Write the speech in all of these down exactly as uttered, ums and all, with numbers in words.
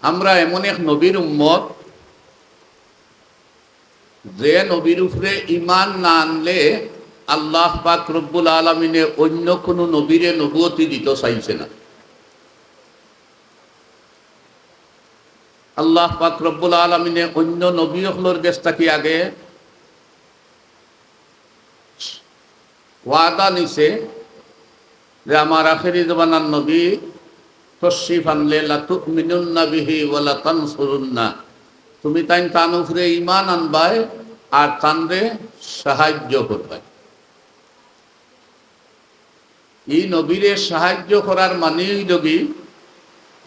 আমরা এমন এক নবীর উম্মত, যে নবীর উপরে ঈমান না আনলে আল্লাহ পাক রব্বুল আলামিনে অন্য কোনো নবীরে নবুয়তি দিতো চাইছে না। আল্লাহ পাক রব্বুল আলামিনে অন্য নবী অকলর গেছ থাকি আগে ওয়াদা নিছে যে আমার আখেরি জমানার নবী তশরিফ আনলে, "লাতুমিনুন্না বিহি ওয়া লাতানসুরুন্না।" তুমি তাইন তান উপরে ঈমান আনবায় আর তানরে সাহায্য করবায়। ই নবীরে সাহায্য করার মানে অইলো গি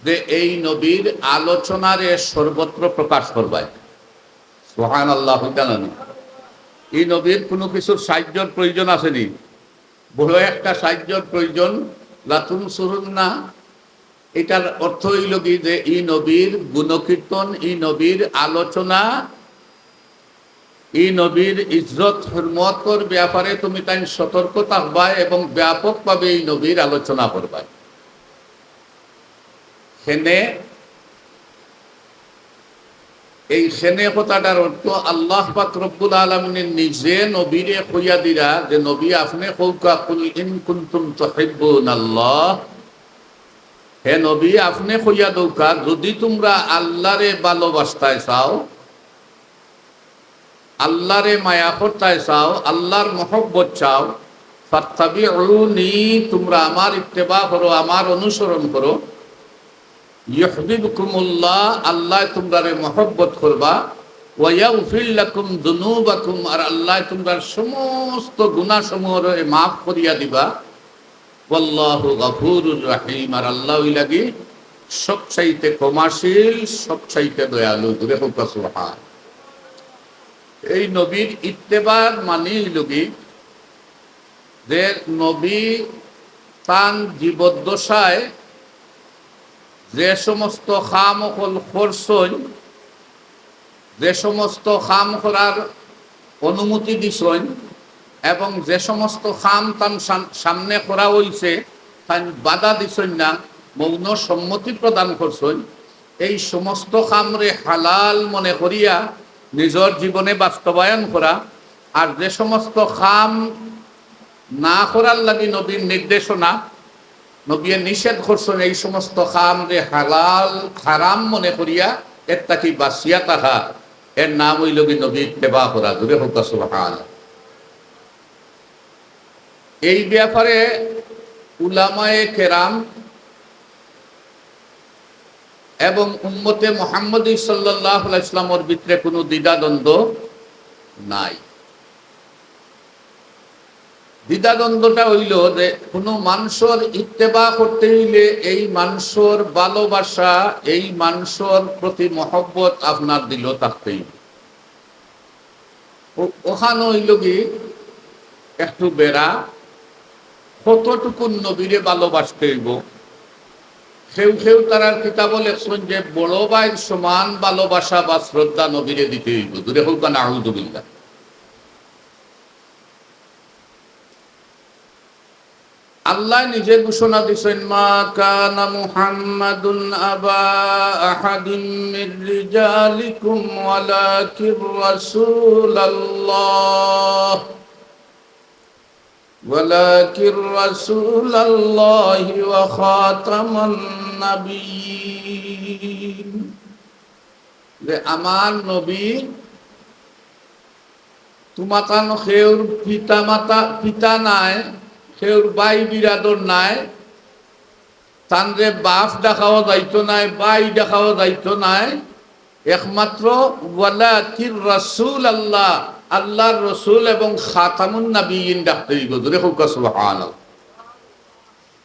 যে এই নবীর আলোচনারে সর্বত্র প্রকাশ করবায়। সুবহানাল্লাহ, কইতা নানি? ই নবীর কোনো কিছুর সাহায্যর প্রয়োজন আছে নি? বড় একটা সাহায্যর প্রয়োজন। লাতুনসুরুন্না, এটার অর্থ অইলো গি যে ই নবীর গুণকীর্তন, ই নবীর আলোচনা, ই নবীর ইজ্জত হুরমতর ব্যাপারে তুমি তাইন সতর্ক থাকবায় এবং ব্যাপকভাবে ই নবীর আলোচনা করবায়। হেনে, এই হেনে কথাটার অর্থ আল্লাহ পাক রব্বুল আলামিনে নিজে নবীরে কইয়া দিরা যে, "নবী, আপনে কউক্কা, কুল ইন কুনতুম তুহিব্বুনাল্লাহ।" হে নবী, আপনে কইয়া দেউক্কা, যদি তুমরা আল্লাহরে ভালোবাসতায় চাও, আল্লাহরে মায়া করতায় চাও, আল্লাহর মহব্বত চাও, ফাত্তাবিউনি, তুমরা আমার ইত্তেবা করো, আমার অনুসরণ করো। ইউহবিবকুমুল্লাহ, আল্লায় তুমরারে মহব্বত করবা। ওয়া ইয়াগফির লাকুম যুনুবাকুম, আর আল্লায় তুমরার সমস্ত গুনাহসমূহরে মাফ করিয়া দিবা। ওয়াল্লাহু গাফুরুর রাহিম, আর আল্লাহ অইলা গি সবচাইতে ক্ষমাশীল, সবচাইতে দয়ালু। জোরে কউক্কা সুবহান। এই নবীর ইত্তেবার মানে অইলো গি যে নবী তান জীবদ্দশায় যে সমস্ত কাম অকল করছইন, যে সমস্ত কাম করার অনুমতি দিছইন এবং যে সমস্ত কাম তান সাম-, সামনে করা অইছে, তাইন বাধা দিছইন না, মৌন সম্মতি প্রদান করছইন, এই সমস্ত কামরে হালাল মনে করিয়া নিজর জীবনে বাস্তবায়ন করা, আর যে সমস্ত কাম না করার লাগি নবীর নির্দেশনা, নবীয়ে নিষেধ করছইন, এই সমস্ত কামরে হালাল, হারাম মনে করিয়া এর থাকি বাঁচিয়া থাকা, এর নাম অইলো গি নবীর ইত্তেবা করা। জোরে কউক্কা সুবহান। এই ব্যাপারে উলামায়ে কেরাম এবং উম্মতে মুহাম্মদী সাল্লাল্লাহু আলাইহি ওয়াসাল্লামর ভিতরে কোনো দ্বিধাদ্বন্দ্ব নাই। দ্বিধাদ্বন্দ্বটা অইলো যে কোনো মানষর ইত্তেবা করতে অইলে এই মানষর ভালোবাসা, এই মানষর প্রতি মহব্বত আপনার দিলো থাকতে অইবো। ও-, ওখান অইলো গি একটু বেড়া, কতটুকুন নবীরে ভালোবাসতে অইবো। কেউ কেউ তারার কিতাবো লেখছইন যে বড় ভাইর সমান ভালোবাসা বা শ্রদ্ধা নবীরে দিতে অইবো। জোরে কউক্কা নাউজুবিল্লাহ। আল্লায় নিজে ঘোষণা দিছইন, "মা কানা মুহাম্মাদুন আবা আহাদিম মির রিজালিকুম ওয়ালাকির রাসূলাল্লাহ, ওয়ালাকির রাসূলাল্লাহি ওয়া খাতামান নাবিয়্যিন।" যে আমার নবী তুমাতান কেউর পিতা মাতা, পিতা নাই, কেউর ভাই বিরাদর নাই, তানরে বাফ ডাকাও যাইতো নায়, ভাই ডাকাও যাইতো নায়, একমাত্র ওয়ালাকির রাসূলাল্লাহ, আল্লাহর রসুল এবং খাতামুন নাবিয়্যিন ডাকতে অইবো। জোরে কউক্কা সুবহানাল্লাহ।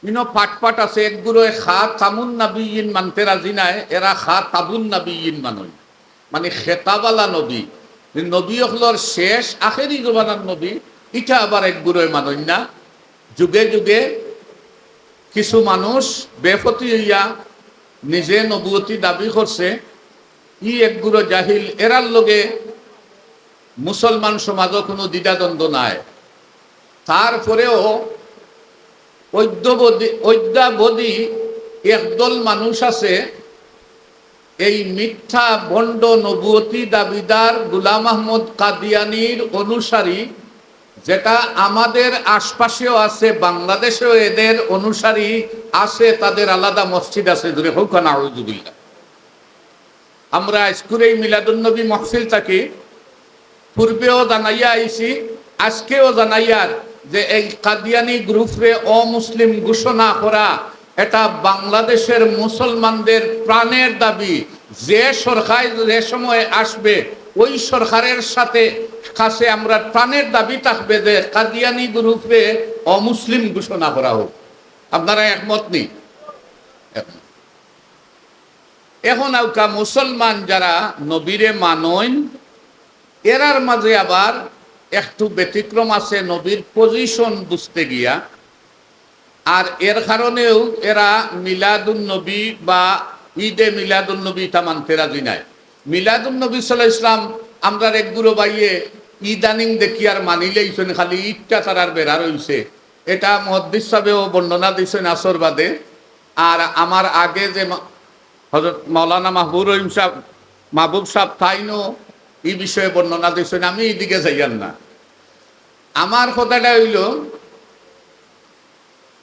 ইনো পাট পাট আছে, একগুরোয় খাতামুন নাবিয়্যিন মানতে রাজি নায়, এরা খাতাবুন নাবিয়্যিন মানইন। মানে খেতাবালা নবী, নবী অকলর শেষ, আখেরি জমানার নবী, ইটা আবার একগুরোয় মানইন না। যুগে যুগে কিছু মানুষ বেফতি অইয়া নিজে নবুয়তি দাবি করছে, ই একগুরো জাহিল, এরার লগে মুসলমান সমাজো কোনো দ্বিধাদ্বন্দ্ব নাই। তারপরেও অদ্যাবধি, অদ্যাবধি একদল মানুষ আছে, এই মিথ্যা ভণ্ড নবুয়তি দাবিদার গোলাম আহমদ কাদিয়ানির অনুসারী, যেটা আমাদের আশপাশেও আছে, বাংলাদেশেও এদের অনুসারী আছে, তাদের আলাদা মসজিদ আছে। জোরে কউক্কা নাউজুবিল্লাহ। আমরা আইজকুর এই মিলাদুন্নবী মাহফিল থাকি পূর্বেও জানাইয়া আইছি, আজকেও জানাইয়ার যে এই কাদিয়ানি গ্রুপরে অমুসলিম ঘোষণা করা, এটা বাংলাদেশের মুসলমানদের প্রাণের দাবি। যে সরকার যে সময় আসবে, ওই সরকারের সাথে, কাছে আমরা প্রাণের দাবি থাকবে যে কাদিয়ানি গ্রুপরে অমুসলিম ঘোষণা করা হোক। আপনারা একমত নি? একমত। এখন আউক্কা মুসলমান যারা নবীরে মানইন, এরার মাঝে আবার একটু ব্যতিক্রম আছে নবীর পজিশন বুঝতে গিয়া। আর এর কারণেও এরা মিলাদুন নবী বা ঈদে মিলাদুন নবী ইতা মানতে রাজি নায়। মিলাদুন নবী সাল্লাল্লাহু আলাইহি ওয়াসাল্লাম আমরার এক গুরু ভাইয়ে ইদানিং দেখিয়ার মানিলাইছইন, খালি ঈদটা তারার বেড়া রইছে। এটা মুহাদ্দিস সাহেবেও বর্ণনা দিছইন আসর বাদে। আর আমার আগে যে মা-, হযরত মাওলানা মাহবুব রহিম সাহেব, মাহবুব সাহেব, তাইনও এই বিষয়ে বর্ণনা দিছইন, আমি এইদিকে যাইয়ার না। আমার কথাটা অইলো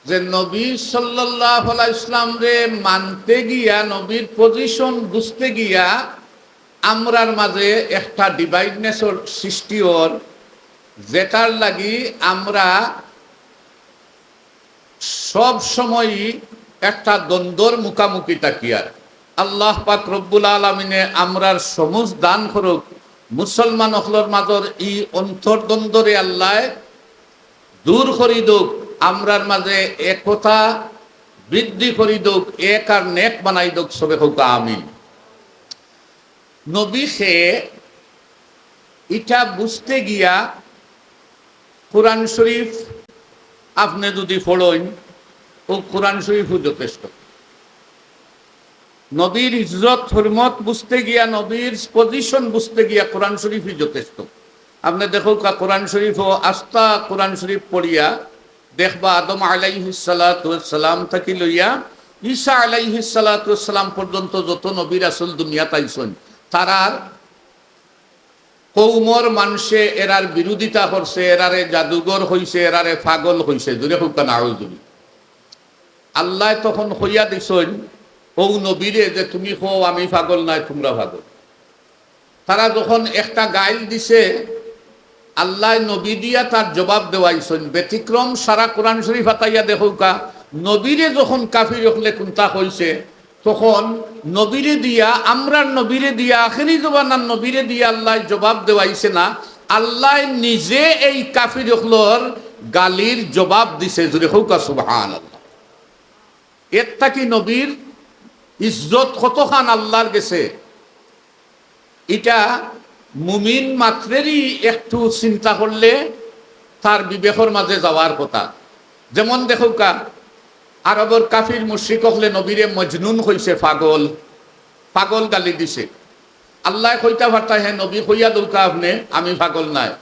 যে নবী সাল্লাল্লাহু আলাইহি ওয়াসাল্লামরে মানতে গিয়া, নবীর পজিশন বুঝতে গিয়া আমরার মাঝে একটা ডিভাইডনেসর সৃষ্টি অর, যেটার লাগি আমরা সব সময়ই একটা দ্বন্দ্বর মুখামুখি থাকিয়ার। আল্লাহ পাক রব্বুল আলামিনে আমরার সমুজ দান করুক, মুসলমান অকলর মাজর ই অন্তর্দ্বন্দ্বরে আল্লায় দূর করি দউক, আমরার মাঝে একতা বৃদ্ধি করি দউক, এক আর নেক বানাই দউক, সবে কউক্কা আমিন। নবী কে ইটা বুঝতে গিয়া কোরআন শরীফ আপনে যুদি পড়ইন, অউ কোরআন শরীফউ যথেষ্ট। নবীর ইজ্জত হুরমত বুঝতে গিয়া, নবীর পজিশন বুঝতে গিয়া কোরআন শরীফই যথেষ্ট। আপনে দেখউক্কা কোরআন শরীফও, আস্তা কোরআন শরীফ পড়িয়া দেখবা, আদম আলাইহিস সালাতু ওয়াস সালাম থাকি লইয়া ঈসা আলাইহিস সালাতু ওয়াস সালাম পর্যন্ত যত নবী রাসূল দুনিয়াত আইছইন, তারার কওমর মানষে এরার বিরোধিতা করছে, এরারে জাদুগর কইছে, এরারে পাগল কইছে। জোরে কউক্কা নাউজুবিল্লাহ। আল্লায় তখন কইয়া দিছইন অউ নবীরে যে, "তুমি কও আমি পাগল নায়, তুমরা পাগল।" তারা যখন একটা গাইল দিছে, আল্লায় নবী দিয়া তার জবাব দেওয়াইছইন। ব্যতিক্রম সারা কোরআন শরীফ আতাইয়া দেখউক্কা, নবীরে যখন কাফির অকলে কুন্তা কইছে, তখন নবীরে দিয়া, আমরার নবীরে দিয়া, আখেরি জমানার নবীরে দিয়া আল্লায় জবাব দেওয়াইছে না, আল্লায় নিজে এই কাফির অকলর গালির জবাব দিছে। জোরে কউক্কা সুবহানাল্লাহ। এর থাকি নবীর ইজ্জত কতখান আল্লার গেছে, ইটা মুমিন মাত্রেরই একটু চিন্তা করলে তার বিবেকর মাঝে যাওয়ার কথা। যেমন দেখউক্কা, আরবর কাফির মুশরিক অকলে নবীরে মজনুন কইছে, পাগল, পাগল গালি দিছে। আল্লায় কইতা পারতা, "হে নবী, কইয়া দেউক্কা আপনে, আমি পাগল নায়।"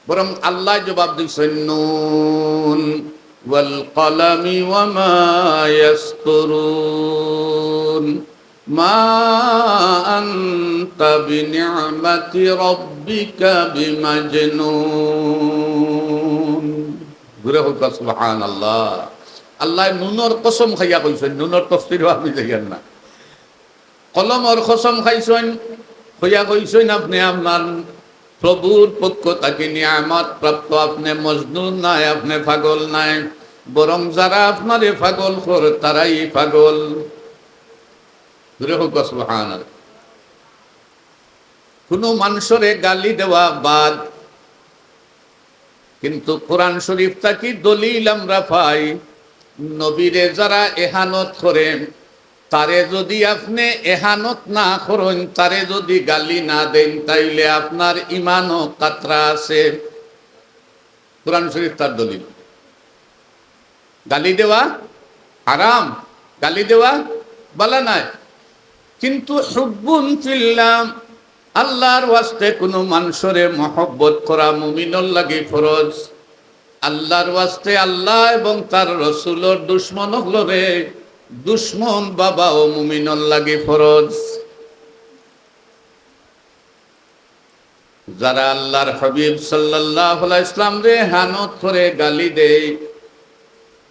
বরং আল্লায় জবাব দিছইন, "নুন ওয়াল কলামি ওয়া মা ইয়াসতুরুন।" মা আনতা বিনি'মাতি রাব্বিকা বিমাজনুন। জোরে কউক্কা সুবহানাল্লাহ। আল্লায় নুনর কসম খাইয়া কইছইন, নুনর তফসিরও আমি যাইয়ার না। কলমর কসম খাইছইন, কইয়া কইছইন, আপনে আপনার প্রভুর পক্ষ থাকি নিয়ামত প্রাপ্ত, আপনে মজনুন নায়, আপনে পাগল নায়, বরং যারা আপনারে পাগল কর, তারাই পাগল। জোরে কউক্কা সুবহানাল্লাহ। কুনু মানষরে গালি দেওয়া বাদ, কিন্তু কোরআন শরীফ থাকি দলিল আমরা পাই, নবীরে যারা এহানত করে, তারে যুদি আপনে এহানত না করইন, তারে যুদি গালি না দেইন, তাইলে আপনার ইমানও খাতরা আছে। কোরআন শরীফ তার দলিল। গালি দেওয়া হারাম, গালি দেওয়া ভালা নায়, কিন্তু হুব্বুন ফিল্লাহ, আল্লার ওয়াস্তে কুনু মানষরে মহব্বত করা মুমিনর লাগি ফরজ। আল্লার ওয়াস্তে আল্লা এবং তার রসুলর দুশমন অকলরে দুশমন ভাবাও মুমিনর লাগি ফরজ। যারা আল্লাহর হাবিব সাল্লাল্লাহু আলাইহি ওয়াসাল্লামরে হানত করে গালি দেয়,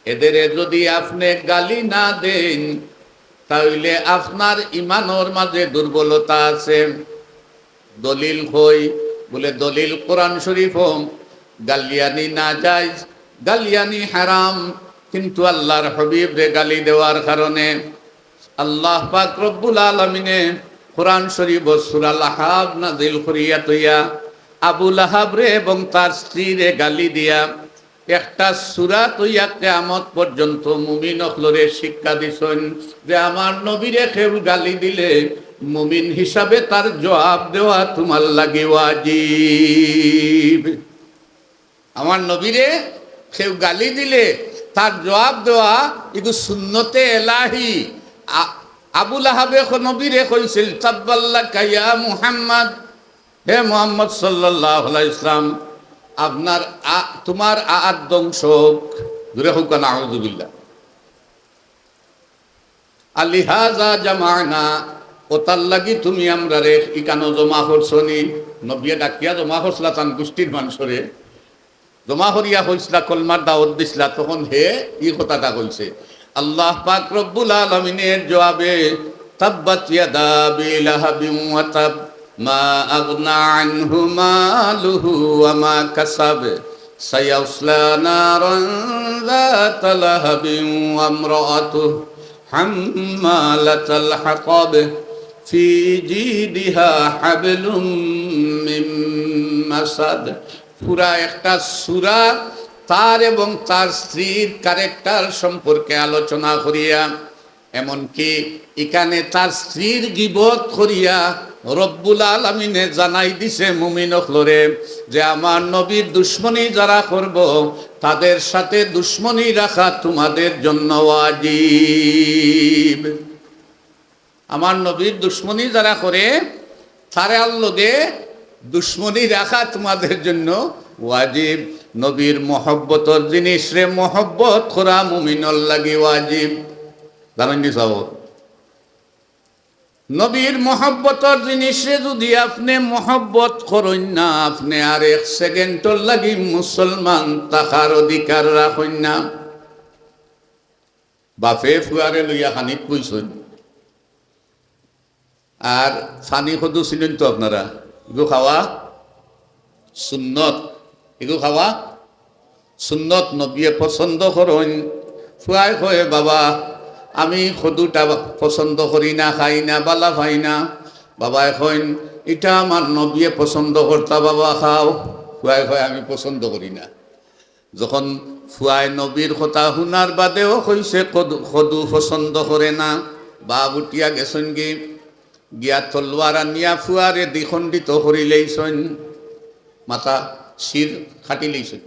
এদেরে যদি আপনে গালি না দেইন, তাইলে আপনার ইমানর মাঝে দুর্বলতা আছে। দলিল কই? বলে, দলিল কোরআন শরীফো, গালিয়ানি নাজায়েজ, গালিয়ানি হারাম, কিন্তু আল্লাহর হাবিবরে গালি দেওয়ার কারণে আল্লাহ পাক রব্বুল আলামিনে কোরআন শরীফো সূরা লাহাব নাজিল করিয়া থইয়া আবু লাহাবরে এবং তার স্ত্রীরে গালি দিয়া একটা সূরা থইয়া কিয়ামত পর্যন্ত মুমিন অকলরে শিক্ষা দিছইন যে আমার নবীরে কেউ গালি দিলে মুমিন হিসাবে তার জবাব দেওয়া তুমার লাগি ওয়াজিব। আমার নবীরে কেউ গালি দিলে তার জবাব দেওয়া, ইগু সুন্নতে এলাহি। আ-, আবু লাহাবে ক-, নবীরে কইছিল, "তাব্বাল্লাকা ইয়া মুহাম্মদ, হে মুহাম্মদ সাল্লাল্লাহু আলাইহি ওয়াসাল্লাম, আপনার আ-, তুমার আত ধ্বংস হোক।" জোরে কউক্কা, নাউজুবিল্লাহ। "আলিহাযা জামা'না, অতার লাগি তুমি আমরারে ইকানো জমা করছো নি?" নবিয়ে ডাকিয়া জমা করছলা তান গুষ্টির মানষরে, জমা করিয়া কইছলা, কলমার দাওয়াত দিছলা, তখন হে ই কথাটা কইছে। আল্লাহ পাক রব্বুল আলামিনের জবাবে, "তাব্বাত ইয়াদা আবি লাহাবিন ওয়া তাব, মা আগনা আনহু মালুহু ওয়া মা কাসাব, সায়াসলা নারান যাতা লাহাবিন ওয়া ইমরাআতুহু হাম্মালাতাল হাতাব, ফি জিদিহা হাবলুম মিন মাসাদ।" পুরা একটা সূরা তার এবং তার স্ত্রীর character সম্পর্কে আলোচনা করিয়া, এমনকি ইকানে তার স্ত্রীর গিবত করিয়া রব্বুল আলামিনে জানাই দিছে মুমিন অকলরে যে আমার নবীর দুশমনি যারা করবো, তাদের সাথে দুশমনি রাখা তোমাদের জন্য ওয়াজিব। আমার নবীর দুশমনি যারা করে, তারার লগে দুশমনি রাখা তোমাদের জন্য ওয়াজিব। নবীর মহব্বতর জিনিসরে মহব্বত করা মুমিনর লাগি ওয়াজিব। জানইন নি সাব? নবীর মহব্বতর জিনিসরে যদি আপনে মহব্বত করইন না, আপনে আর এক সেকেন্ডর লাগি মুসলমান থাকার অধিকার রাখইন না। বাপে ফুয়ারে লইয়া খানিত বইছইন। আর পানি কদু চিনইন তো আপনারা, ইগু খাওয়া সুন্নত, ইগু খাওয়া সুন্নত। নবিয়ে পছন্দ করইন। ফুয়ায় কয়, "বাবা, আমি কদুটা পছন্দ করি না, খাই না, বালা পাই না।" বাবায় কইন, "ইটা আমার নবিয়ে পছন্দ করতা, বাবা, খাও।" ফুয়ায় কয়, "আমি পছন্দ করি না।" যখন ফুয়ায় নবীর কথা হুনার বাদেও কইছে কদু, কদু পছন্দ করে না, বাপ উঠিয়া গেছইন গি, গিয়া তলোয়ার আনিয়া ফুয়ারে দ্বিখণ্ডিত করিলাইছইন, মাথা শির কাটিলাইছইন।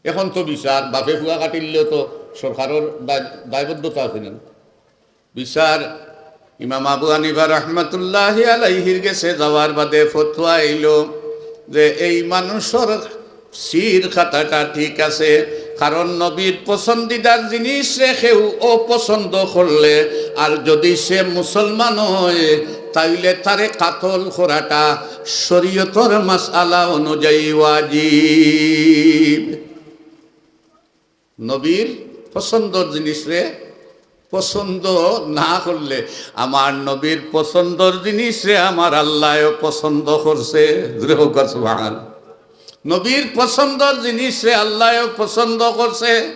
এখন তো বিচার, বাপে ফুয়া কাটিলেও তো সরকারর দায়-, দায়বদ্ধতা আছে না? বিচার ইমাম আবু হানিফা রহমতুল্লাহি আলাইহির গেছে যাওয়ার বাদে ফতোয়া আইলো যে এই মানুষর শির কাটাটা ঠিক আছে, কারণ নবীর পছন্দিদার জিনিসরে কেউ অপছন্দ করলে আর যদি সে মুসলমান হয়, তাইলে তারে কাতল করাটা শরীয়তর মাসআলা অনুযায়ী ওয়াজিব। নবীর পছন্দর জিনিসরে পছন্দ না করলে, আমার নবীর পছন্দর জিনিসরে আমার আল্লায়ও পছন্দ করছে। জোরে কউক্কা সুবহান। নবীর পছন্দর জিনিসরে আল্লায়ও পছন্দ করছে।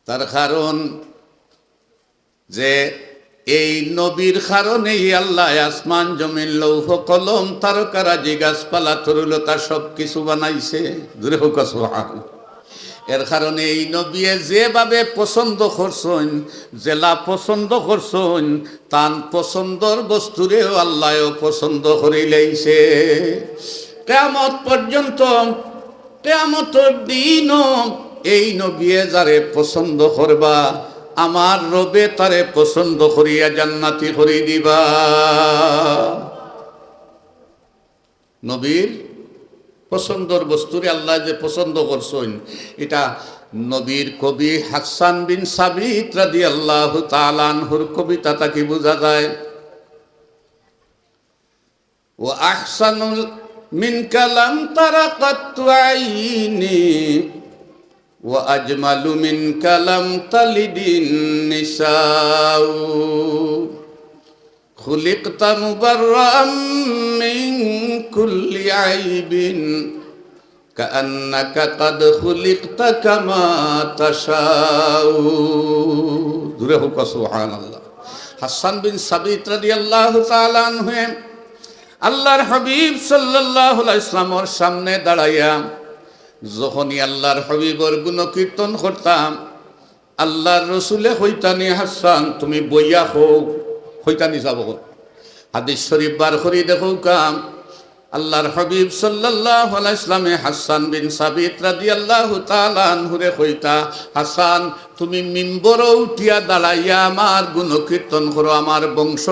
তার কারণ যে এই নবীর কারণেই আল্লায় আসমান, জমিন, লৌহ, কলম, তারকারাজি, গাছপালা, তরুলতা সব কিছু বানাইছে। জোরে কউক্কা সুবহান। এর কারণে এই নবিয়ে যেভাবে পছন্দ করছইন, যেলা পছন্দ করছইন, তান পছন্দর বস্তুরেও আল্লায়ও পছন্দ করিলাইছে। কিয়ামত পর্যন্ত, কিয়ামতর দিনও এই নবিয়ে যারে পছন্দ করবা, আমার রবে তারে পছন্দ করিয়া জান্নাতি করি দিবা। নবীর পছন্দর বস্তুরে আল্লায় যে পছন্দ করছইন, ইটা নবীর কবি হাসান বিন সাবিত রাদিয়াল্লাহু তাআলা আনহুর কবিতা থাকি বুঝা যায়। وأحسن منك لم تر قط عيني، وأجمل منك لم تلد النساء. خلقت مبرأ من كل عيب، كأنك قد خلقت كما تشاء. জোরে কউক্কা সুবহানাল্লাহ। হাসান বিন সাবিত রাদিয়াল্লাহু তাআলা আনহু আল্লাহর হাবিব সাল্লাল্লাহু আলাইহি ওয়াসাল্লামর সামনে দাঁড়াইয়া যখনই আল্লাহর হাবিবর গুণকীর্তন করতা, আল্লাহর রসুলে কইতানি, "হাসান, তুমি বইয়া কও।" কইতানি, "যাও কও।" হাদিস শরীফ বার করি দেখউক্কা, আল্লাহর হাবিব সাল্লাল্লাহু আলাইহি ওয়াসাল্লামে হাসান বিন সাবিত রাদিয়াল্লাহু তাআলা আনহুরে কইতা, "হাসান, তুমি মিম্বরো উঠিয়া দাঁড়াইয়া আমার গুণকীর্তন করো, আমার বংশ,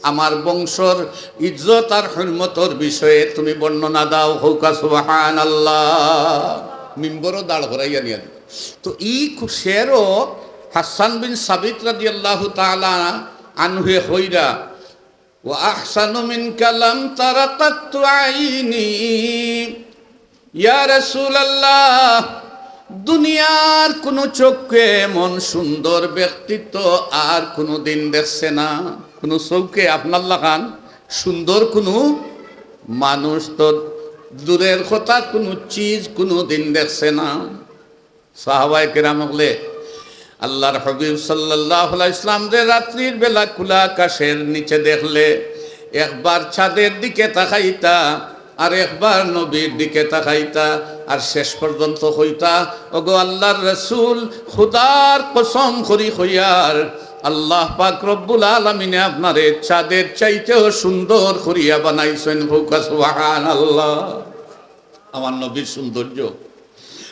আমার বংশর ইজ্জত আর হুরমতর বিষয়ে তুমি বর্ণনা দাও।" কউক্কা সুবহানাল্লাহ। মিম্বরো দাঁড় করাইয়া নিয়া দিতা। তো ই খু-, শেরও হাসান বিন সাবিত রাদিয়াল্লাহু তাআলা আনহুয়ে কইরা, "وأحسن منك لم تر قط عيني।" ইয়া রাসূলুল্লাহ, দুনিয়ার কুনু চক্ষে এমন সুন্দর ব্যক্তিত্ব আর কুনু দিন দেখছে না। কুনু চউখে আপনার লাখান সুন্দর কুনু মানুষ তো দূরের কথা, কুনু চিজ কুনু দিন দেখছে না। সাহাবায়ে কেরাম অকলে আল্লাহর হাবিব সাল্লাল্লাহু আলাইহি ওয়াসাল্লামরে রাত্রির বেলা খোলা আকাশের নিচে দেখলে একবার চাঁদের দিকে তাকাইতা, আর একবার নবীর দিকে তাকাইতা, আর শেষ পর্যন্ত কইতা, "ওগো আল্লাহর রাসূল, খুদার কসম করি কইয়ার, আল্লাহ পাক রব্বুল আলামিনে আপনারে চাঁদের চাইতেও সুন্দর করিয়া বানাইছইন।" কউক্কা সুবহানাল্লাহ। আমার নবীর সৌন্দর্য।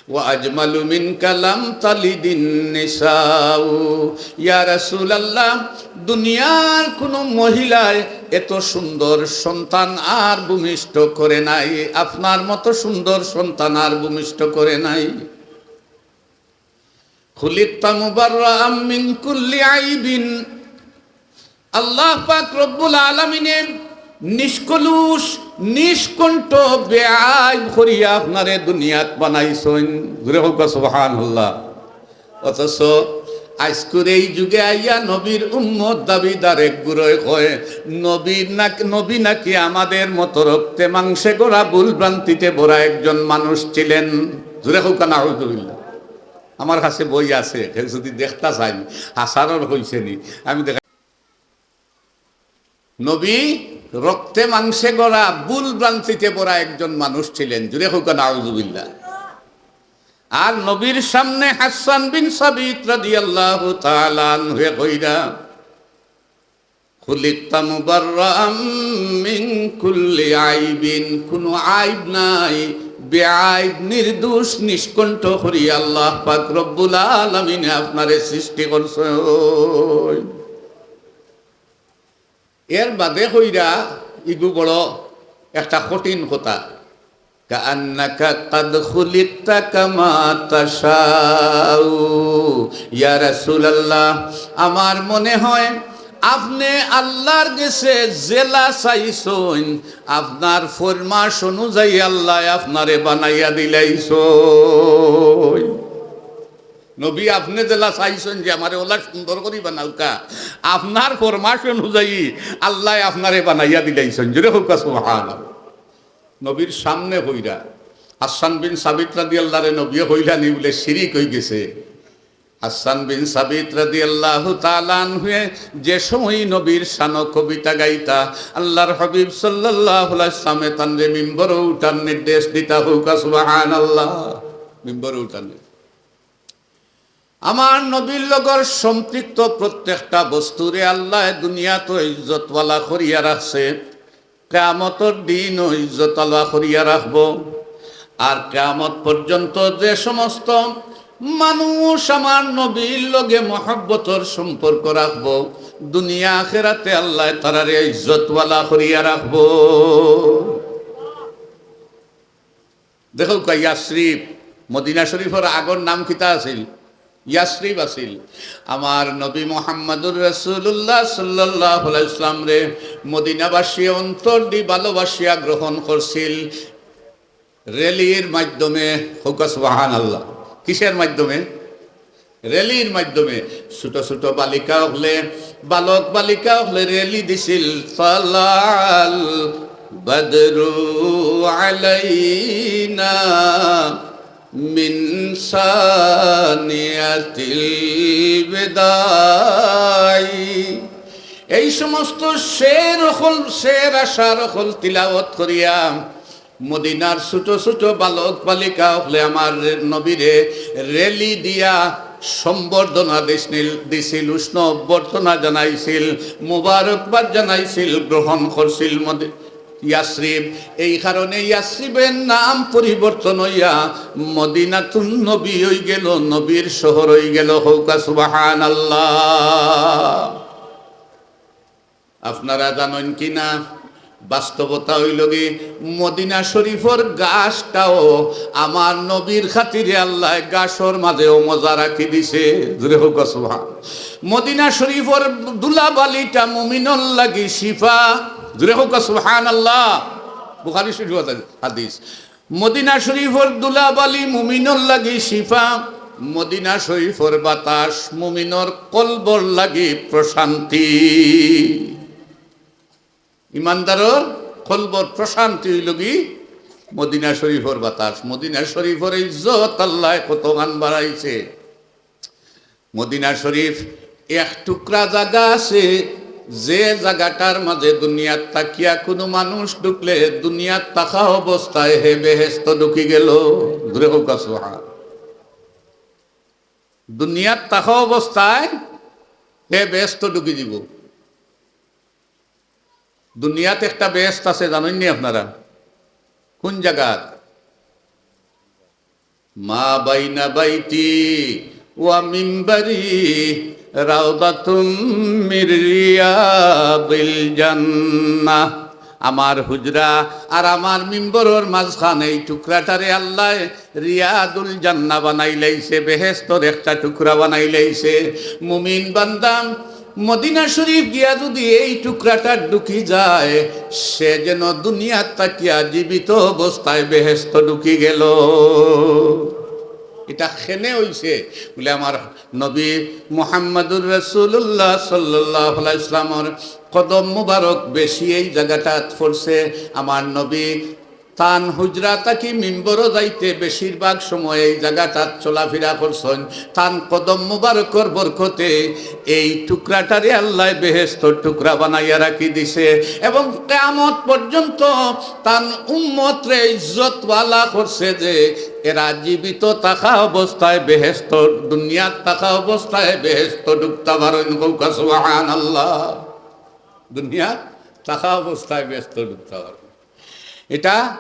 "ওয়া আজমালু মিনকা লাম তালিদিন নিসাউ।" ইয়া রাসূলুল্লাহ, দুনিয়ার কুনু মহিলায় এত সুন্দর সন্তান আর ভূমিষ্ঠ করে নাই, আপনার মতো সুন্দর সন্তান আর ভূমিষ্ঠ করে নাই। "খুলিকতা মুবাররাআম মিন কুল্লি আইবিন।" আল্লাহ পাক রব্বুল আলামিনে নিষ্কলুষ, নিষ্কণ্ঠ, বেআইব করিয়া আপনারে দুনিয়াত বানাইছইন। জোরে কউক্কা সুবহানাল্লাহ। অথচ আইজকুর এই যুগে আইয়া নবীর উম্মত দাবিদার এক গুরুয়ে কয়, নবী নাক-, নবী নাকি আমাদের মতো রক্তে মাংসে গড়া ভুল ভ্রান্তিতে ভরা একজন মানুষ ছিলেন। জোরে কউক্কা নাউজুবিল্লাহ। আমার কাছে বই আছে, কেউ যদি দেখতা চাইন, হাসানর কইছে নি, আমি দেখা। নবী রক্তে মাংসে গড়া, ভুল ভ্রান্তিতে ভরা একজন মানুষ ছিলেন। জোরে কউক্কা নাউজুবিল্লাহ। আর নবীর সামনে হাসান বিন সাবিত রাদিয়াল্লাহু তাআলা আনহুয়ে কইরা, "খুলিকতা মুবাররাআম মিন কুল্লি আইবিন।" কুনু আইব নাই, বেআইব, নির্দোষ, নিষ্কণ্ঠ করি আল্লাহ পাক রব্বুল আলামিনে আপনারে সৃষ্টি করছইন। এর বাদে কইরা ইগু বড় একটা কঠিন কথা। "কাআন্নাকা কাদ খুলিকতা কামা তাশাউ।" ইয়া রাসূলুল্লাহ, আমার মনে হয় আপনে আল্লাহর গেছে যেলা চাইছইন, আপনার ফরমাশ অনুযায়ী আল্লায় আপনারে বানাইয়া দিলাইছইন। নবী, আপনে যেলা চাইছইন যে আমারে ওলা সুন্দর করি বানাউক্কা, আপনার ফরমাশ অনুযায়ী আল্লায় আপনারে বানাইয়া দিলাইছইন। জোরে কউক্কা সুবহানাল্লাহ। নবীর সামনে কইরা, হাসান বিন সাবিত রাদিয়াল্লাহু আনহুরে নবীয়ে কইলা নি বুলে শিরিক অইগেছে। হাসান বিন সাবিত রাদিয়াল্লাহু তাআলা আনহুয়ে যে সময় নবীর শানো কবিতা গাইতা, আল্লাহর হাবিব সাল্লাল্লাহু আলাইহি ওয়াসাল্লামে তানরে মিম্বরো উঠার নির্দেশ দিতা। কউক্কা সুবহানাল্লাহ। মিম্বরো উঠার নির্দেশ। আমার নবীর লগর সম্পৃক্ত প্রত্যেকটা বস্তুরে আল্লায় দুনিয়াত ইজ্জতওয়ালা করিয়া রাখছে, কিয়ামতর দিনও ইজ্জতওয়ালা করিয়া রাখবো। আর কিয়ামত পর্যন্ত যে সমস্ত মানুষ আমার নবীর লগে মহব্বতর সম্পর্ক রাখবো, দুনিয়া আখেরাতে আল্লায় তারারে ইজ্জতওয়ালা করিয়া রাখবো। দেখউক্কা, ইয়াসরিব, মদিনা শরীফর আগর নাম কিতা আছিল? ইয়াসরিব আছিল। আমার নবী মুহাম্মাদুর রাসূলুল্লাহ সাল্লাল্লাহু আলাইহি ওয়াসাল্লামরে মদিনাবাসী অন্তর দি ভালোবাসিয়া গ্রহণ করছিল। রেলির মাধ্যমে, কউক্কা সুবহানাল্লাহ। কিসের মাধ্যমে? রেলির মাধ্যমে। ছোট ছোট বালিকা অকলে, বালক বালিকা অকলে রেলি দিছিল। তালাল বদরু আলাইনা মিন সানিয়াতিল বিদাই। এই সমস্ত শের অকল, শের আশার অকল তিলাওয়াত করিয়া মদিনার ছোট ছোট বালক বালিকা অকলে আমার নবীরে রেলি দিয়া সম্বর্ধনা দিছিল, দিছিল, উষ্ণ অভ্যর্থনা জানাইছিল, মুবারকবাদ জানাইছিল, গ্রহণ করছিল মদি-, ইয়াসরিব। এই কারণে ইয়াসরিবের নাম পরিবর্তন অইয়া মদিনাতুন নবী অইগেল, নবীর শহর অইগেল। কউক্কা সুবহানাল্লাহ। আপনারা জানইন কি না, বাস্তবতা অইলোগি মদিনা শরীফর ঘাসটাও আমার নবীর খাতিরে আল্লায় ঘাসর মাঝেও মজা রাখি দিছে। জোরে কউক্কা সুবহান। মদিনা শরীফর ধুলাবালিটা মুমিনর লাগি শিফা। জোরে কউক্কা সুবহানাল্লাহ। বুখারী শরীফর হাদিস। মদিনা শরীফর ধুলাবালি মুমিনর লাগি শিফা, মদিনা শরীফর বাতাস মুমিনর কলবর লাগি প্রশান্তি। ইমানদারর কলবর প্রশান্তি অইলোগি মদিনা শরীফর বাতাস। মদিনা শরীফর ইজ্জত আল্লায় কতখান বাড়াইছে। মদিনা শরীফ এক টুকরা জাগা আছে, যে জাগাটার মাঝে দুনিয়াত থাকিয়া কুনু মানুষ ঢুকলে দুনিয়াত থাকা অবস্থায় হে বেহেস্তো ঢুকি গেল। জোরে কউক্কা সুবহান। দুনিয়াত থাকা অবস্থায় হে বেহেস্তো ঢুকি যিবো। দুনিয়াত একটা বেহেস্ত আছে, জানইন নি আপনারা? কুন জাগাত? মা বাইনা বাইতি ওয়া মিম্বরি রাউদাতুম মির রিয়াদিল জান্নাহ। আমার হুজরা আর আমার মিম্বরর মাঝখান, এই টুকরাটারে আল্লায় রিয়াদুল জান্নাহ বানাইলাইছে, বেহেস্তর একটা টুকরা বানাইলাইছে। মুমিন বান্দা মদিনা শরীফ গিয়া যুদি এই টুকরাটাত ঢুকি যায়, সে যেন দুনিয়াত থাকিয়া জীবিত অবস্থায় বেহেস্তো ঢুকি গেল। ইটা কেনে অইছে? বুলে, আমার নবী মুহাম্মাদুর রাসূলুল্লাহ সাল্লাল্লাহু আলাইহি ওয়াসাল্লামর কদম মুবারক বেশি এই জাগাটাত পড়ছে। আমার নবী তান হুজরা থাকি মিম্বরো যাইতে বেশিরভাগ সময় এই জাগাটাত চলাফিরা করছইন। তান কদম মুবারকর বরকতে এই টুকরাটারে আল্লায় বেহেস্তর টুকরা বানাইয়া রাখি দিছে এবং কিয়ামত পর্যন্ত তান উম্মতরে ইজ্জতওয়ালা করছে যে এরা জীবিত থাকা অবস্থায় বেহেস্ত, দুনিয়াত থাকা অবস্থায় বেহেস্তো ঢুকতা পারইন। কউক্কা সুবহানাল্লাহ। দুনিয়াত থাকা অবস্থায় বেহেস্তো ঢুকতা পারইন। ইটা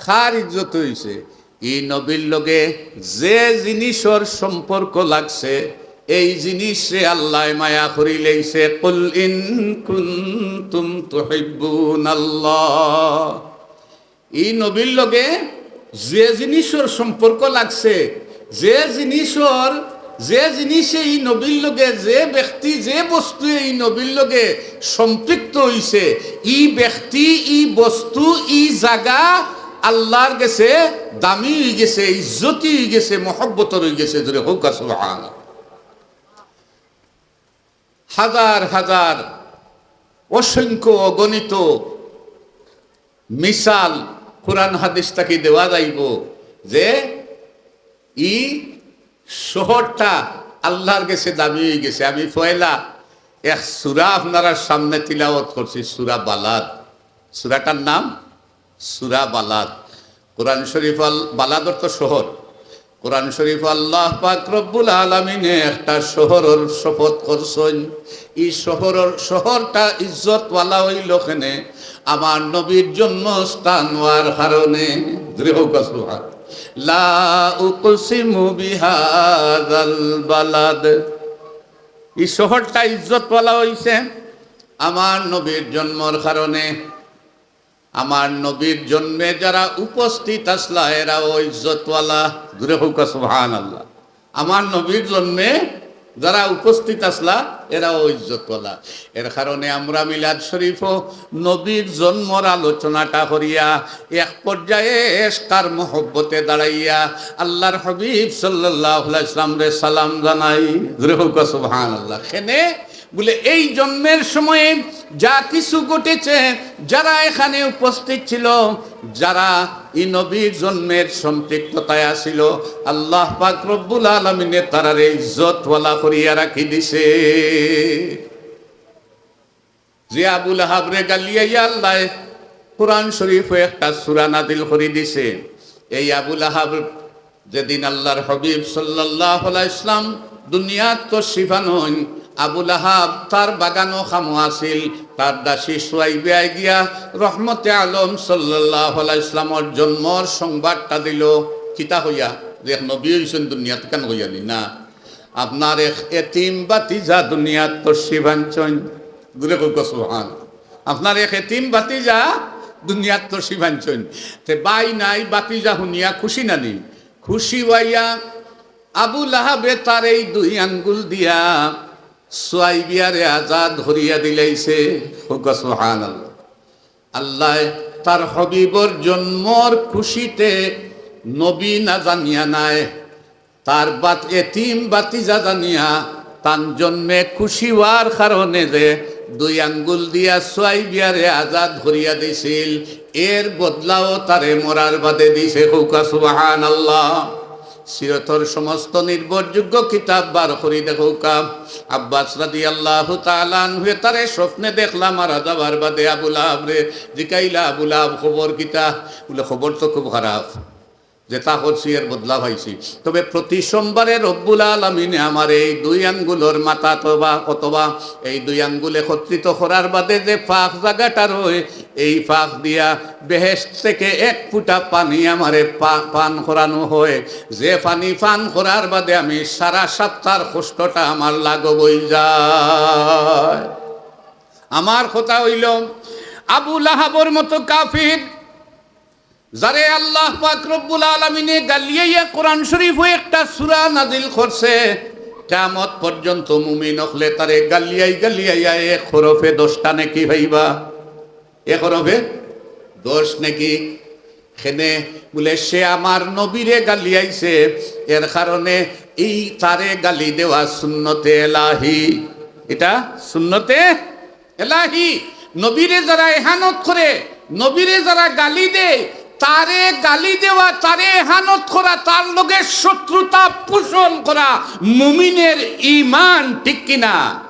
কার ইজ্জত অইছে? ই নবীর লগে যে জিনিসর সম্পর্ক লাগছে, এই জিনিসরে আল্লায় মায়া করিলাইছে। কুল ইন কুনতুম তুহিব্বুনাল্লাহ। ই নবীর লগে যে জিনিসর সম্পর্ক লাগছে, যে জিনিসর, যে জিনিসে ই নবীর লগে, যে ব্যক্তি, যে বস্তুয়ে ই নবীর লগে সম্পৃক্ত অইছে, ই ব্যক্তি, ই বস্তু, ই জাগা আল্লার গেছে দামি অইগেছে, ইজ্জতি অইগেছে, মহব্বতর অইগেছে। জোরে কউক্কা সুবহানাল্লাহ। হাজার হাজার, অসংখ্য অগণিত মিসাল কুরআন হাদিস থাকি দেওয়া যাইবো যে ই শহরটা আল্লার গেছে দামি অইগেছে। আমি পয়লা এক সূরা আপনারার সামনে তিলাওয়াত করছি, সূরা বালাদ। সূরাটার নাম সূরা বালাদ। কোরআন শরীফ আল-, বালাদ অর্থ শহর। কোরআন শরীফ আল্লাহ পাক রব্বুল আলামিনে একটা শহরর শপথ করছইন। ই শহরর, শহরটা ইজ্জতওয়ালা অইলো কেনে? আমার নবীর জন্মস্থান অওয়ার কারণে। জোরে কউক্কা সুবহান। লা উকসিমু বিহাযাল বালাদ। ই শহরটা ইজ্জতওয়ালা অইছে আমার নবীর জন্মর কারণে। আমার নবীর জন্মে যারা উপস্থিত আছলা, এরাও ইজ্জতওয়ালা। জোরে কউক্কা সুবহানাল্লাহ। আমার নবীর জন্মে যারা উপস্থিত আছলা, এরাও ইজ্জতওয়ালা। এর কারণে আমরা মিলাদ শরীফও নবীর জন্মর আলোচনাটা করিয়া এক পর্যায়ে এশক আর মহব্বতে দাঁড়াইয়া আল্লাহর হাবিব সাল্লাল্লাহু আলাইহি ওয়াসাল্লামরে সালাম জানাই। জোরে কউক্কা সুবহানাল্লাহ। কেনে বুলে, এই জন্মের সময়ে যা কিছু ঘটেছে, যারা এখানে উপস্থিত ছিল, যারা ই নবীর জন্মের সম্পৃক্ততায় আছিল, আল্লাহ পাক রব্বুল আলামিনে তারারে ইজ্জতওয়ালা করিয়া রাখি দিছে। যে আবু লাহাবরে গালিয়াইয়া আল্লায় কোরআন শরীফো একটা সূরা নাজিল করি দিছে, এই আবু লাহাব যেদিন আল্লাহর হাবিব সাল্লাল্লাহু আলাইহি ওয়াসাল্লাম দুনিয়াত তশরিফ আনইন, আবু লাহাব তার বাগানো কামো আছিল, তার দাসী সুয়াইবিয়ায় গিয়া রহমতে আলম সাল্লাল্লাহু আলাইহি ওয়াসাল্লামর জন্মর সংবাদটা দিল। কিতা কইয়া? যে এক নবী অইছইন দুনিয়াত, কান কইয়া নি না। আপনার এক এতিম ভাতিজা দুনিয়াত তশরিফ আনছইন। জোরে কউক্কা সুবহান। আপনার এক এতিম ভাতিজা দুনিয়াত তশরিফ আনছইন। তে ভাই নাই, ভাতিজা হুনিয়া খুশি না নি? খুশি অইয়া আবু লাহাবে তার এই দুই আঙ্গুল দিয়া সুয়াইবিয়ারে আজাদ করিয়া দিলাইছে। কউক্কা সুবহানাল্লাহ। আল্লায় তার হাবিবর জন্মর খুশিতে নবী না জানিয়া নায়, তার বাত-, এতিম ভাতিজা জানিয়া তান জন্মে খুশি অওয়ার কারণে যে দুই আঙ্গুল দিয়া সুয়াইবিয়ারে আজাদ করিয়া দিছিল, এর বদলাও তারে মরার বাদে দিছে। কউক্কা সুবহানাল্লাহ। সিরতর সমস্ত নির্ভরযোগ্য কিতাব বার করি দেখউক্কা, আব্বাস রাদিয়াল্লাহু তাআলা আনহুয়ে তারে স্বপ্নে দেখলা মারা যাবার বাদে আবু লাহাবরে। জিকাইলা, "আবু লাহাব, খবর কিতা?" বুলে, "খবর তো খুব খারাপ।" যেতা করছি এর বদলা পাইছি। তবে প্রতি সোমবারে রব্বুল আলামিনে আমার এই দুই আঙ্গুলর মাথা অথবা, অথবা এই দুই আঙ্গুল একত্রিত করার বাদে যে ফাঁক জাগাটা রয়, এই ফাঁক দিয়া বেহেশত থেকে এক ফুটা পানি আমারে পা-, পান করানো হয়। যে পানি পান করার বাদে আমি সারা সপ্তাহর কষ্টটা আমার লাঘব অই যায়। আমার কথা অইল, আবু লাহাবর মতো কাফির, যারে আল্লাহ পাক রব্বুল আলামিনে গালিয়াইয়া কোরআন শরীফো একটা সূরা নাজিল করছে, কিয়ামত পর্যন্ত মুমিন অকলে তারে গালিয়াই গালিয়াইয়া এক হরফে দশটা নেকি পাইবা। এক হরফে দশ নেকি। কেনে বুলে, সে আমার নবীরে গালিয়াইছে, এর কারণে এই তারে গালি দেওয়া সুন্নতে এলাহি। ইটা সুন্নতে এলাহি। নবীরে যারা এহানত করে, নবীরে যারা গালি দেয়, তারে গালি দেওয়া, তারে এহানত করা, তার লগে শত্রুতা পোষণ করা মুমিনের ঈমান, ঠিক কি না?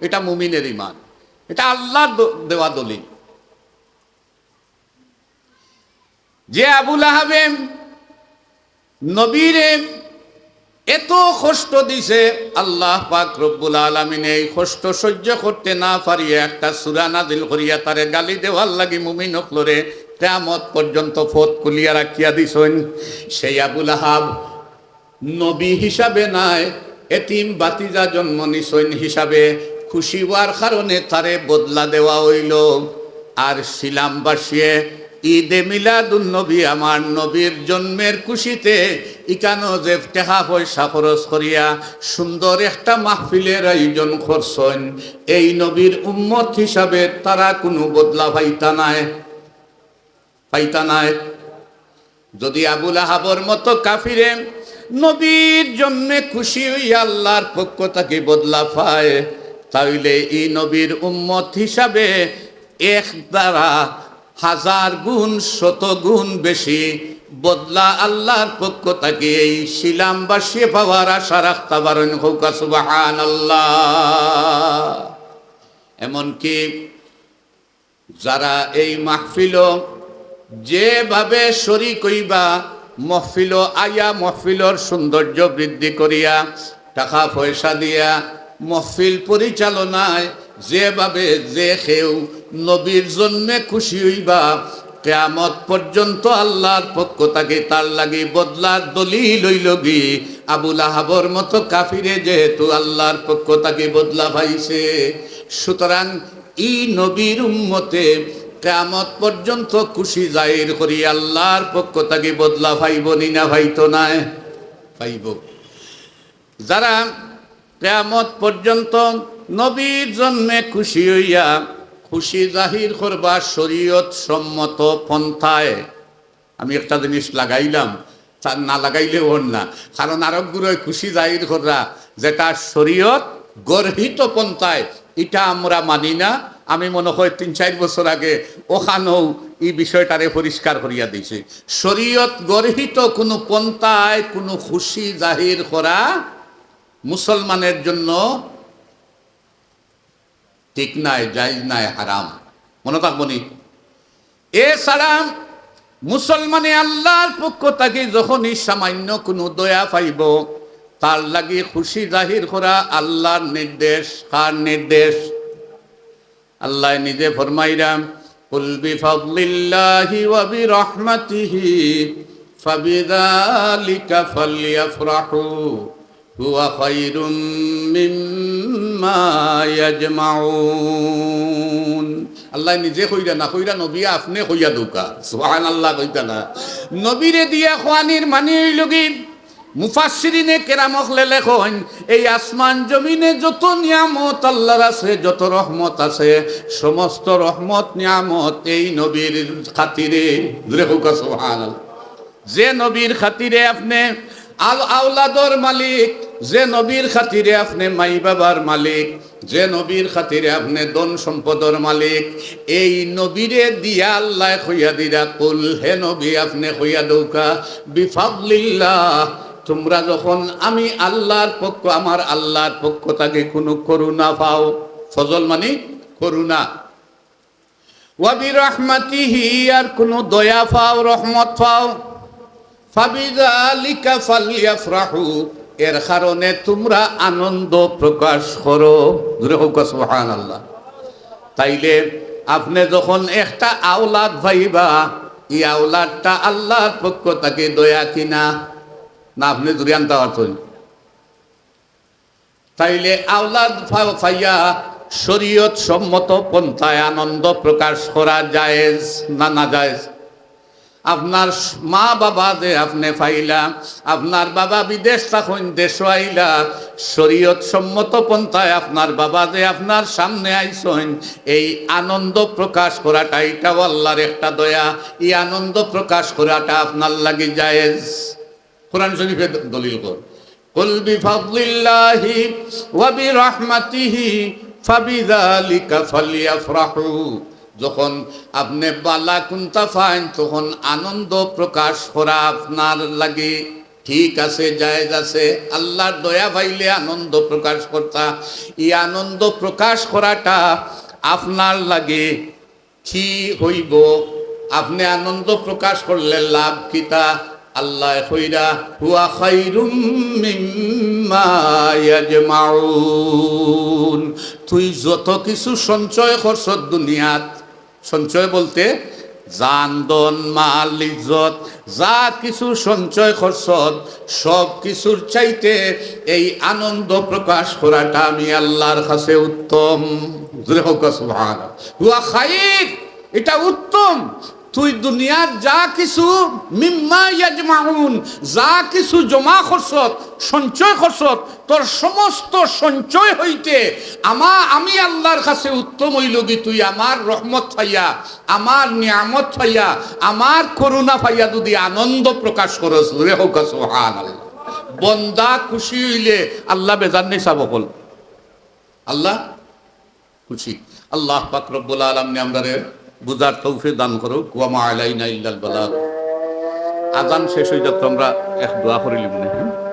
ইটা মুমিনের ঈমান, ইটা আল্লাহর দ-, দেওয়া দলিল। যে আবু লাহাবে নবীরে এত কষ্ট দিছে, আল্লাহ পাক রব্বুল আলামিনে এই কষ্ট সহ্য করতে না পারিয়া একটা সূরা নাজিল করিয়া তারে গালি দেওয়ার লাগি মুমিন অকলরে কিয়ামত পর্যন্ত পথ খুলিয়া রাখিয়া দিছইন। সেই আবু লাহাব নবী হিসাবে নায়, এতিম ভাতিজা জন্ম নিছইন হিসাবে খুশি অওয়ার কারণে তারে বদলা দেওয়া অইল। আর শিলামবাসীয়ে ঈদে মিলাদুন নবী, আমার নবীর জন্মের খুশিতে ইকানো যে টেকা পয়সা খরচ করিয়া সুন্দর একটা মাহফিলের আয়োজন করছইন, এই নবীর উম্মত হিসাবে তারা কুনু বদলা পাইতা নায়, পাইতা নায়। যদি আবু লাহাবর মতো কাফিরে নবীর জন্মে খুশি অইয়া আল্লাহর পক্ষ থাকি বদলা পায়, তাইলে ই নবীর উম্মত হিসাবে এক দ্বারা হাজার গুণ, শত গুণ বেশি বদলা আল্লাহর পক্ষ থাকি এই শিলামবাসীয়ে পাওয়ার আশা রাখতা পারইন। কউক্কা সুবহানাল্লাহ। এমনকি যারা এই মাহফিলো যেভাবে শরিক অইবা, মহফিলো আইয়া মহফিলর সৌন্দর্য বৃদ্ধি করিয়া, টেকা পয়সা দিয়া, মহফিল পরিচালনায় যেভাবে যে কেউ নবীর জন্মে খুশি অইবা, কিয়ামত পর্যন্ত আল্লাহর পক্ষ থাকি তার লাগি বদলার দলিল অইলগি আবু লাহাবর মতো কাফিরে যেহেতু আল্লাহর পক্ষ থাকি বদলা পাইছে, সুতরাং ই নবীর উম্মতে কিয়ামত পর্যন্ত খুশি জাহির করি আল্লাহর পক্ষ থাকি বদলা পাইবো নি না পাইতো নায়? পাইবো। যারা কিয়ামত পর্যন্ত নবীর জন্মে খুশি অইয়া খুশি জাহির করবা শরীয়ত সম্মত পন্থায়, আমি একটা জিনিস লাগাইলাম, তা না লাগাইলে অর না, কারণ আরক গুরুয়ে খুশি জাহির কররা যেটা শরীয়ত গর্হিত পন্থায়, ইটা আমরা মানি না। আমি মনে হয় তিন চাইর বছর আগে অখানউ ই বিষয়টারে পরিষ্কার করিয়া দিছি। শরীয়ত গর্হিত কুনু পন্থায় কুনু খুশি জাহির করা মুসলমানের জন্য ঠিক নায়, জায়েজ নায়, হারাম। মনো থাকবো নি? এছাড়া মুসলমানে আল্লার পক্ষ থাকি যখনই সামান্য কুনু দয়া পাইবো, তার লাগি খুশি জাহির করা আল্লার নির্দেশ। কার নির্দেশ? আল্লায় নিজে ফরমাইরা, "কুল বিফাদলিল্লাহি ওয়া বিরাহমাতিহি ফাবিযালিকা ফালইয়াফরাহু হুয়া খায়রুম মিম্মা ইয়াজমাউন।" আল্লায় নিজে কইরা না, কইরা নবী আপনে কইয়া দেউক্কা। সুবহানাল্লাহ কইতা না। নবীরে দিয়া কওয়ানির মানি অইলোগি, মুফাসসিরিনে কেরাম অকলে লেখইন, এই আসমান জমিনে যত নিয়ামত আল্লার আছে, যত রহমত আছে, সমস্ত রহমত নিয়ামত এই নবীর খাতিরে। জোরে কউক্কা সুবহানাল্লাহ। যে নবীর খাতিরে আপনে আল-, আওলাদর মালিক, যে নবীর খাতিরে আপনে মাই বাবার মালিক, যে নবীর খাতিরে আপনে ধন সম্পদর মালিক, এই নবীরে দিয়া আল্লায় কইয়া দিরা, "কুল, হে নবী, আপনে কইয়া দেউক্কা, বিফাদলিল্লাহ, তুমরা যখন আমি আল্লার পক্ষ, আমার আল্লার পক্ষ থাকি কুনু করুণা পাও", ফজল মানি করুণা, "ওয়া বিরাহমাতিহি", আর কুনু দয়া পাও, রহমত পাও, "ফাবিযালিকা ফালইয়াফরাহু", এর কারণে তুমরা আনন্দ প্রকাশ করো। জোরে কউক্কা সুবহানাল্লাহ। তাইলে আপনে যখন একটা আওলাদ পাইবা, ই আওলাদটা আল্লার পক্ষ থাকি দয়া কি না? না, আপনে জোরে আনতা পারছইন। তাইলে আওলাদ পা-, পাইয়া শরীয়ত সম্মত পন্থায় আনন্দ প্রকাশ করা জায়েজ না নাজায়েজ? আপনার স-, মা বাবা যে আপনে পাইলা, আপনার বাবা বিদেশ থাকইন, দেশো আইলা, শরীয়ত সম্মত পন্থায় আপনার বাবা যে আপনার সামনে আইছইন, এই আনন্দ প্রকাশ করাটা, ইটাও আল্লার একটা দয়া। ই আনন্দ প্রকাশ করাটা আপনার লাগি জায়েজ। কোরআন শরীফে দ-, দলিল কর। "কুল বিফাদলিল্লাহি ওয়া বিরাহমাতিহি ফাবিযালিকা ফালইয়াফরাহু।" যখন আপনে বালা কুন্তা পাইন, তখন আনন্দ প্রকাশ করা আপনার লাগি ঠিক আছে, জায়েজ আছে। আল্লার দয়া পাইলে আনন্দ প্রকাশ করতা। ই আনন্দ প্রকাশ করাটা আপনার লাগি কি হইবো? আপনে আনন্দ প্রকাশ করলে লাভ কিতা? আল্লায় কইরা, "হুয়া খায়রুম মিম্মা ইয়াজমাউন।" তুই যত কিছু সঞ্চয় করছত দুনিয়াত, সঞ্চয় বলতে জান, ধন, মাল, ইজ্জত, যা কিছু সঞ্চয় করছত, সব কিছুর চাইতে এই আনন্দ প্রকাশ করাটা আমি আল্লার কাছে উত্তম। জোরে কউক্কা সুবহানাল্লাহ। হুয়া খাইর, ইটা উত্তম। তুই দুনিয়ার যা কিছু, মিম্মা ইয়াজমাউন, যা কিছু জমা করছত, সঞ্চয় করছত, তোর সমস্ত সঞ্চয় হইতে আমা-, আমি আল্লার কাছে উত্তম অইলোগি তুই আমার রহমত পাইয়া, আমার নিয়ামত পাইয়া, আমার করুণা পাইয়া যদি আনন্দ প্রকাশ করস, জোরে কউক্কা সুবহানাল্লাহ। বন্দা খুশি অইলে আল্লাহ বেজার নি, সাব অকল। আল্লাহ খুশি। আল্লাহ পাক রব্বুল আলামিনে আমরারে বুঝার তৌফিক দান করুক। ওয়া মা আলাইনা ইল্লাল বালাগ। আজান শেষ অই যাক, তো আমরা এক দোয়া করিলিমু নে, হ্যাঁ?